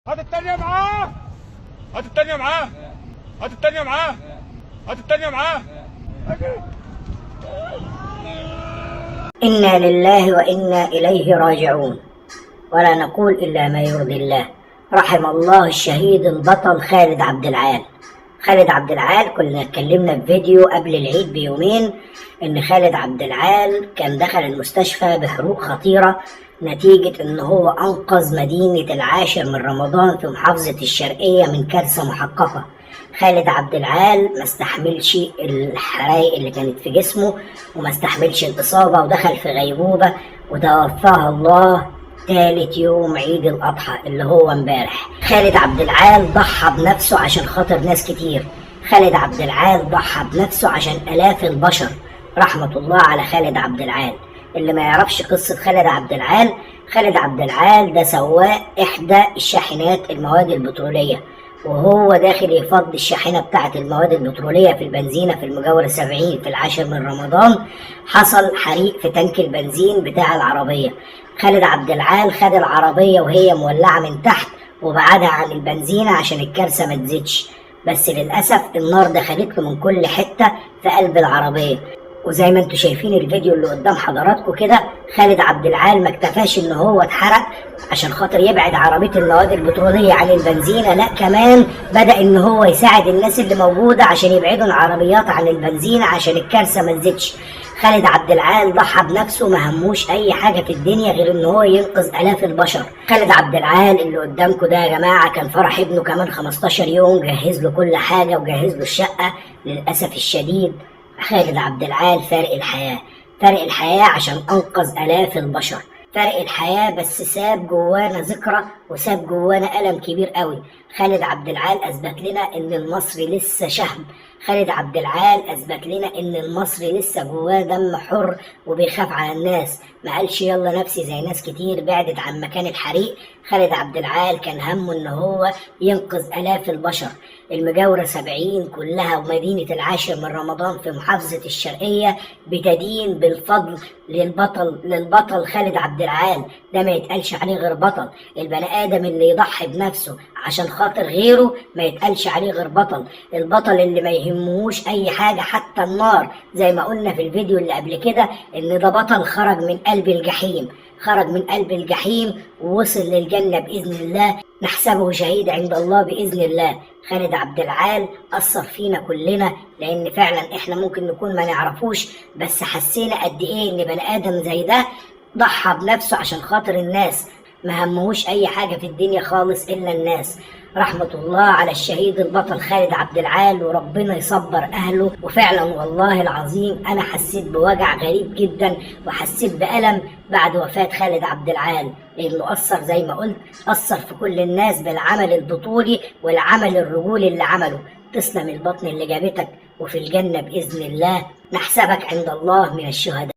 هات التانية معاه، هات التانية معاه، هات التانية معاه، هات التانية معاه. إنا لله وإنا إليه راجعون، ولا نقول إلا ما يرضي الله. رحم الله الشهيد البطل خالد عبدالعال. خالد عبد العال كنا اتكلمنا في فيديو قبل العيد بيومين إن خالد عبد العال كان دخل المستشفى بحروق خطيرة نتيجة إن هو أنقذ مدينة العاشر من رمضان في محافظة الشرقية من كارثة محققة. خالد عبد العال ما استحملش الحرايق اللي كانت في جسمه وما استحملش الإصابة ودخل في غيبوبة وتوفاها الله تالت يوم عيد الأضحى اللي هو امبارح. خالد عبد العال ضحى بنفسه عشان خاطر ناس كتير. خالد عبد العال ضحى بنفسه عشان آلاف البشر. رحمة الله على خالد عبد العال. اللي ما يعرفش قصة خالد عبد العال، خالد عبد العال ده سواق إحدى الشاحنات المواد البترولية، وهو داخل يفضي الشاحنة بتاعة المواد البترولية في البنزينة في المجاورة 70 في العاشر من رمضان، حصل حريق في تانك البنزين بتاع العربية. خالد عبد العال خد العربية وهي مولعة من تحت وبعدها عن البنزينة عشان الكارثة ما تزيدش، بس للأسف النار دخلت له من كل حتة في قلب العربية. وزي ما انتوا شايفين الفيديو اللي قدام حضراتكم كده، خالد عبد العال ما اكتفاش ان هو اتحرق عشان خاطر يبعد عربية المواد البترولية عن البنزينة، لا كمان بدأ ان هو يساعد الناس اللي موجودة عشان يبعدوا العربيات عن البنزينة عشان الكارثة ما تزيدش. خالد عبد العال ضحى بنفسه، ما هموش اي حاجة في الدنيا غير ان هو ينقذ الاف البشر. خالد عبد العال اللي قدامكم ده يا جماعة كان فرح ابنه كمان 15 يوم، جهز له كل حاجة وجهز له الشقة. للأسف الشديد خالد عبد العال فارق الحياة، فارق الحياة عشان أنقذ آلاف البشر، فارق الحياة بس ساب جوانا ذكرى وساب جوانا ألم كبير قوي. خالد عبد العال أثبت لنا إن المصري لسه شهم. خالد عبد العال أثبت لنا إن المصري لسه جواه دم حر وبيخاف على الناس، ما قالش يلا نفسي زي ناس كتير بعدت عن مكان الحريق. خالد عبد العال كان همه إن هو ينقذ آلاف البشر. المجاورة 70 كلها ومدينة العاشر من رمضان في محافظة الشرقية بتدين بالفضل للبطل خالد عبد العال. ده ما يتقالش عليه غير بطل. البني آدم اللي يضحي بنفسه عشان خاطر غيره ما يتقالش عليه غير بطل. البطل اللي ما يهمهوش أي حاجة حتى النار، زي ما قلنا في الفيديو اللي قبل كده إن ده بطل خرج من قلب الجحيم، خرج من قلب الجحيم ووصل للجنة بإذن الله، نحسبه شهيد عند الله بإذن الله. خالد عبد العال أثر فينا كلنا، لأن فعلا إحنا ممكن نكون ما نعرفوش، بس حسينا قد إيه إن بني آدم زي ده ضحى بنفسه عشان خاطر الناس، ما همهوش أي حاجة في الدنيا خالص إلا الناس. رحمة الله على الشهيد البطل خالد عبد العال، وربنا يصبر أهله. وفعلا والله العظيم أنا حسيت بوجع غريب جدا وحسيت بألم بعد وفاة خالد عبد العال، لأنه أثر زي ما قلت، أثر في كل الناس بالعمل البطولي والعمل الرجولي اللي عمله. تسلم البطن اللي جابتك، وفي الجنة بإذن الله نحسبك عند الله من الشهداء.